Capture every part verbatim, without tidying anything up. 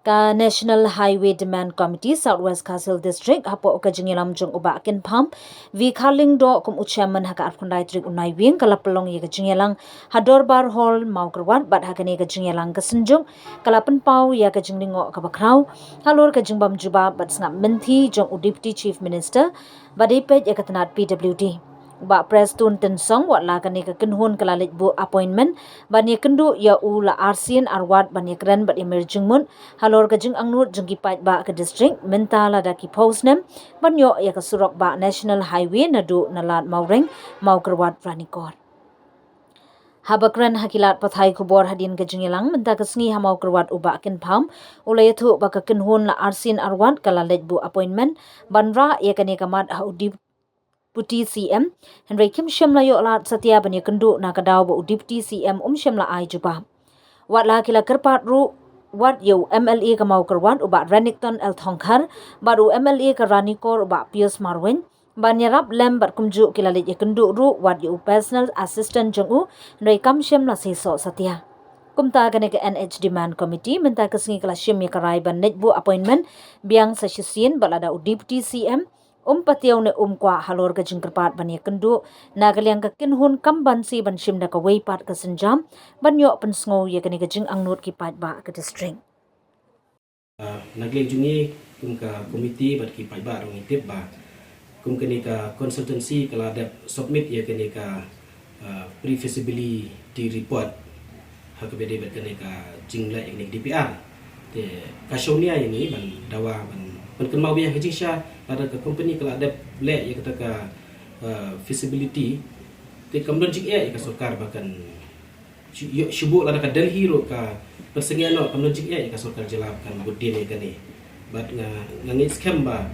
Ka National Highway Demand Committee South West Khasi Hills District, hapoh ka jingïalam jong u Bah Kynpham V Kharlyngdoh kum u chairman, ha ka arphew khyndai tarik u Naiwieng ka la pynlong ïa ka jingïalang ha Dorbar Hall Mawkyrwat, bad ha kane ka jingïalang ka Synjuk ka la pynpaw ïa ka jinglyngngoh kaba khraw halor ka jingbym jubab bad sngap mynthi jong u Deputy Chief Minister ba dei peit ïa ka tnat P W D. U Bah Prestone Tynsong, wat la kane ka kynhun ka la leit buh appointment ban ïakynduh ïa u la arsien arwat ban ïakren bad ïamir jingmut halor ka jingangnud jong ki paidbah ka district mynta lada ki phew snem ban ïoh ïa ka surok bah National Highway naduh na Lad Mawreng, Mawkyrwat, Ranikor. Haba kren ha ki lad pathai khubor hadien ka jingïalang mynta ka sngi ha Mawkyrwat, u Bah Kynpham u la ïathuh ba ka kynhun la arsien arwat ka la leit buh appointment ban rah ïa kane ka mat ha u Deputy C M, hynrei kim shym la ïoh lad satia ban ïakynduh na ka daw ba u Deputy C M um shym la ai jubab. Wat la ki la kyrpad ruh wat ïa u M L A ka Mawkyrwat, u Bah Renikton L Thongkhar, bad u M L A ka Ranikor, u Bah Pius Marwein, ban ïarap lem, bad kumjuh ki la leit ïakynduh ruh wat ïa u personal assistant jong u, hynrei kam shym la seisoh satia. Kumta kane ka N H Demand Committee mynta ka sngi ka la shim ïa ka rai ban leit buh appointment biang sa shisien, bad lada u Deputy C M um patiaw ne um kwah halor ka jingkyrpad ban ïakynduh na ka liang ka kynhun, kam banse ban shim da kawei pat ka sienjam ban ïoh pynsngew ïa kane ka jingangnud ki paidbah ka district. Ah, na ka liang jong ngi kum ka komiti bad ki paidbah ruh ngi tip ba kum kane ka consultancy ka la dep submit ïa kane ka, ah, pre-feasibility report ha kaba ïadei bad kane ka jingleh ïa kane ka D P R. Te ka shong nia ïa ngi ban dawa ban, ban kynmaw biang ha ka jingshisha, lada ka company ka la dep leh ïa kata ka, ah, feasibility, te kam don jingeh ïa ka sorkar ba kan shu-, ïoh shu buh lada ka Delhi ruh ka pynsangeh noh, kam don jingeh ïa ka sorkar jylla ba kan bud dien ïa kane. Bad nga, nga ngeit skhem ba,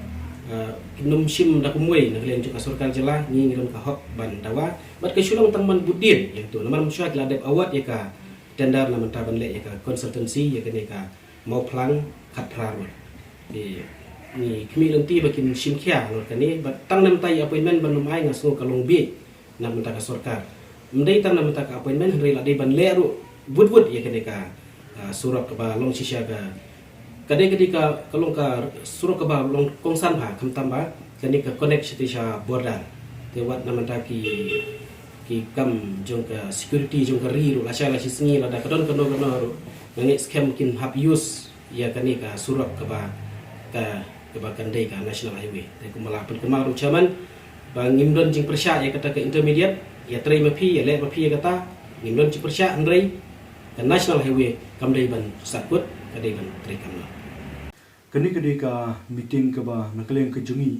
ah, kin ym shim da kumwei na ka liang jong ka sorkar jylla, ngi ngi don ka hok ban dawa. Bad ka shu long tang ban bud dien ïa kato, namar mynshuwa ki la dep award ïa ka tender na mynta ban leh ïa ka consultancy ïa kane ka Mawphlang Khatphra Road. Te ngi khmih lynti ba kin shim khia halor kane, bad tang na mynta ïa appointment ban ym ai, nga sngew ka long bieit na mynta ka sorkar. Ym dei tang na mynta ka appointment, hynrei la dei ban leh ruh wut wut ïa kane ka, ah, surok kaba long shisha ka, ka dei, ka dei ka, ka long ka surok kaba long kongsan bha, khamtam ba kane ka connect shatei sha border. Te wat na mynta ki, ki kam jong ka security jong ka ri ruh lashai lashisngi lada ka don kano kano ruh, nga ngeit skhem kin hap use ïa kane ka surok kaba, ka, kaba kan dei ka National Highway. Te kumba la pynkynmaw ruh chairman ba ngim don jingpyrshah ïa kata ka intermediate, ïatrei ma phi, ïaleh ma phi ïa kata, ngim don jingpyrshah, hynrei ka National Highway kam dei ban satkut, ka dei ban treikam noh. Kane ka dei ka meeting kaba na ka liang ka jong ngi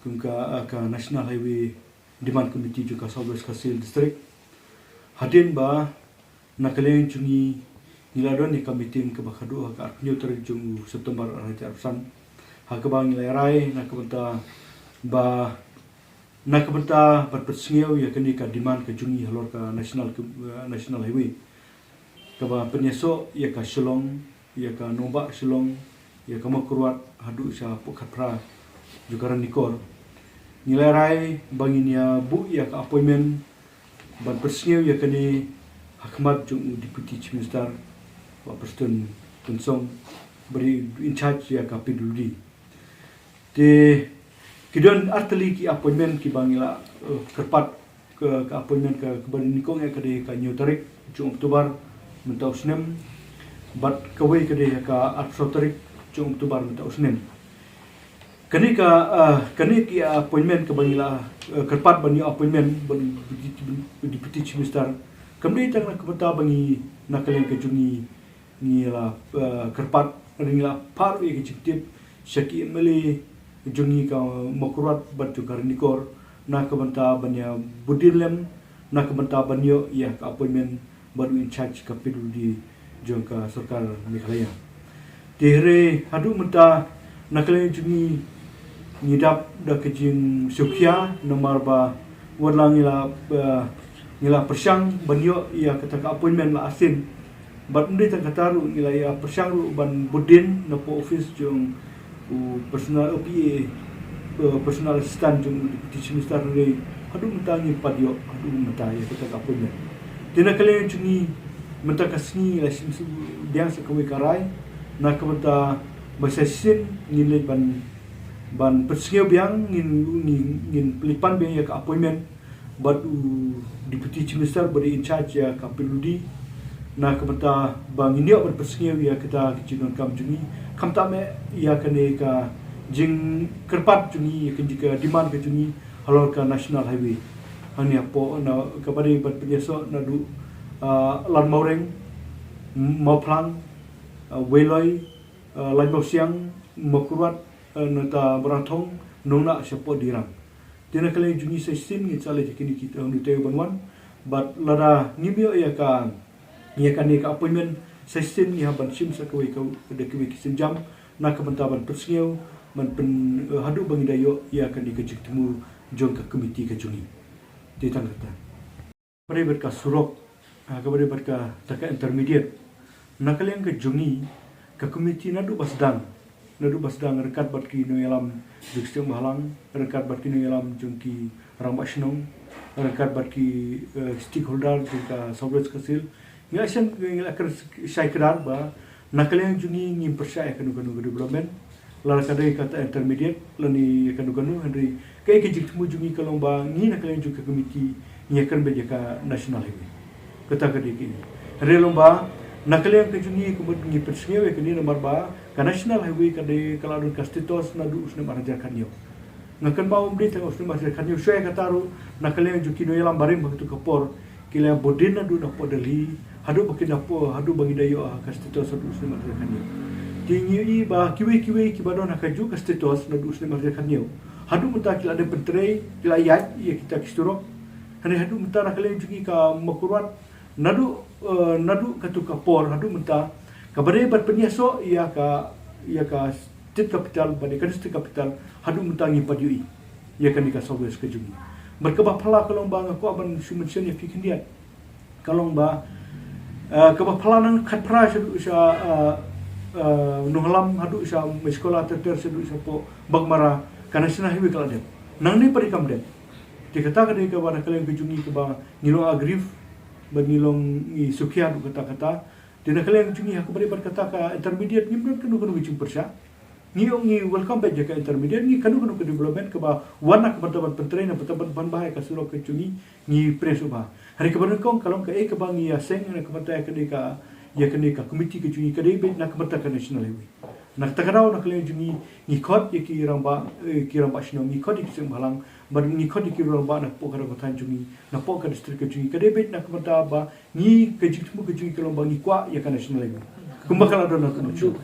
kum ka, ah, ka National Highway Demand Committee jong ka South West Khasi Hills District. Hadien ba na ka liang jong ngi ngi la don ïa ka meeting kaba khadduh ha ka arphew tarik jong u September arhajar arphew san, ha kaba ngi la rai na ka bynta ba, na ka bynta ban pynsngew ïa kane ka demand ka jong ngi halor ka national, eh, National Highway kaba pynïasoh ïa ka Shillong, ïa ka nongbah Shillong, ïa ka Mawkyrwat haduh sha Pukhatphra jong ka Ranikor. Ngi la rai ba ngin ïa buh ïa ka appointment ban pynsngew ïa kane ha khmat jong u Deputy Chief Minister, Bah Prestone Tynsong, ba dei in charge ïa ka P W D. Te ki don artylli ki appointment kiba ngi la, eh, kyrpad, ka, ka appointment ka, kaba nyngkong ïa ka dei ka hynñiew tarik jong October mynta u snem, bad kawei ka dei ka arphew tarik jong October mynta u snem. Kane ka, ah, kane ki appointment kaba ngi la, eh, kyrpad ban ïoh appointment ban Deputy Chief Minister, kam dei tang na ka bynta ba ngi na ka liang ka jong ngi ngi la, eh, kyrpad, ngi la phah ïa ka jingtip sha ki M L A jong ngi ka Mawkyrwat bad jong ka Ranikor na ka bynta ban ïa bud dien lem, na ka bynta ban ïoh ïa ka appointment bad u in charge ka P W D jong ka sorkar Meghalaya. Te hynrei haduh mynta na ka liang jong ngi ngi dap da ka jingsngewkhia namar ba wat la ngi la, eh, ngi la pyrshang ban ïoh ïa kata ka appointment la arsien. Bad ym dei tang kata ruh, ngi la ïa pyrshang ruh ban bud dien na post office jong u personal, u P A, eh, personal assistant jong u Deputy Chief Minister, hynrei haduh mynta ngim pat ïoh haduh mynta ïa kata ka appointment. Te na ka liang jong ngi mynta ka sngi la shim shu biang sa kawei ka rai Na ka bynta ba sa shisien ngin leit ban, ban pynsngew biang, ngin, ngin, ngin leit pan biang ïa ka appointment bad u Deputy Chief Minister ba dei in charge ïa ka P W D. Na ka bynta ba ngin ïoh ban pynsngew ïa kata ka jingdonkam jong ngi, khamtam eh ïa kane ka jingkyrpad jong ngi, ïa ka jing, ka demand ka jong ngi halor ka National Highway. Hangne hapoh na kaba dei ban pynïasoh naduh, ah, Lad Mawreng, Mawphlang, ah, Weiloi, ah, Laitmawsiang, Mawkyrwat, ah, nangta Marangthong, Nongnah shapoh Dirrang. Te na ka liang jong ngi sa shisien ngin sa leit ïa kine ki, eh, hynriew taïew ban wan. Bad lada ngim ïoh ïa ka, ïa kane ka appointment, sa shisien ngi hap ban shim sa kawei ka, da kawei ki sienjam na ka bynta ban pynsngew, ban pyn, eh, haduh ba ngi da ïoh ïa kane ka jingthmu jong ka komiti ka jong ngi. Te tang kata. Kaba dei bad ka surok, ah, kaba dei bad kata ka intermediate. Na ka liang ka jong ngi, ka komiti naduh ba sdang, naduh ba sdang ryngkat bad ki nongïalam jong ki seng bhalang, ryngkat bad ki nongïalam jong ki rangbah shnong, ryngkat bad ki, eh, stakeholder jong ka South West Council. Ngi la shem, ngi la kren shai kdar ba na ka liang jong ngi ngim pyrshah ïa kano kano ka development. Lada ka dei kata intermediate lane ïa kano kano, hynrei kaei ka jingthmu jong ngi ka long ba ngi na ka liang jong ka komiti ngi ïakren beit ïa ka National Highway. Kata ka dei kaei. Hynrei long ba na ka liang ka jong ngi kumba ngi pynsngew ïa kane namar ba ka National Highway ka dei ka la don ka status naduh u snem ar hajar khathynñiew. Nga kynmaw ym dei tang u snem ar hajar khathynñiew, shuwa ïa kata ruh na ka liang jong ki nongïalam barim ha kato ka por ki la ïa bud dien naduh napoh Delhi haduh ba ki napoh, haduh ba ngi da ïoh ha ka status haduh u snem ar hajar khathynñiew. Te ngi ïohi ba kiwei kiwei kiba don ha kajuh ka status naduh u snem ar hajar khathynñiew, haduh mynta ki la dep pyntrei, ki la ïaid ïa kita ki surok. Hynrei haduh mynta na ka liang jong ngi ka Mawkyrwat, naduh, eh, naduh kato ka por haduh mynta, kaba dei ban pynïasoh ïa ka, ïa ka state capital bad ïa ka district capital, haduh mynta ngim pat ïohi ïa kane ka South West ka jong ngi. Bad kaba phylla ka long ba nga kwah ban shu mention ïa phi khyndiat, ka long ba, eh, kaba phylla nang khatphra shaduh sha, eh, eh, Nongïalam haduh sha Mashkola ter ter shaduh shapoh Baghmara, ka National Highway ka la dep. Nangne pat kam dep. Te kata ka dei kaba na ka liang ka jong ngi kaba ngi long aggrieved bad ngi long, ngi sukhi haduh katta katta. Te na ka liang jong ngi ha kaba dei bad kata ka intermediate ngim don kano kano ka jingpyrshah. Ngi ong ngi welcome beit ïa ka intermediate, ngi kano kano ka development kaba wan na ka bynta ban pyntrei, na ka bynta ban, ban bha ïa ka surok ka jong ngi, ngi pyrshah bha. Hynrei kaba nyngkong ka long kaei kaba ngi ïaseng na ka bynta ïa kane ka, ïa kane ka komiti ka jong ngi ka dei beit na ka bynta ka National Highway. Na kata ka daw na ka liang jong ngi ngi khot ïa ki rangbah, eh, ki rangbah shnong, ngi khot ïa ki seng bhalang, bad ngi khot ïa ki rangbah napoh ka dong ka thaiñ jong ngi, napoh ka district ka jong ngi, ka dei beit na ka bynta ba ngi ka jingthmu ka jong ngi ka long ba ngi kwah ïa ka National Highway. Kumba ka la don na ka National.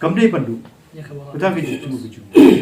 Kam dei ban duh. Kata ka jingthmu ka jong ngi.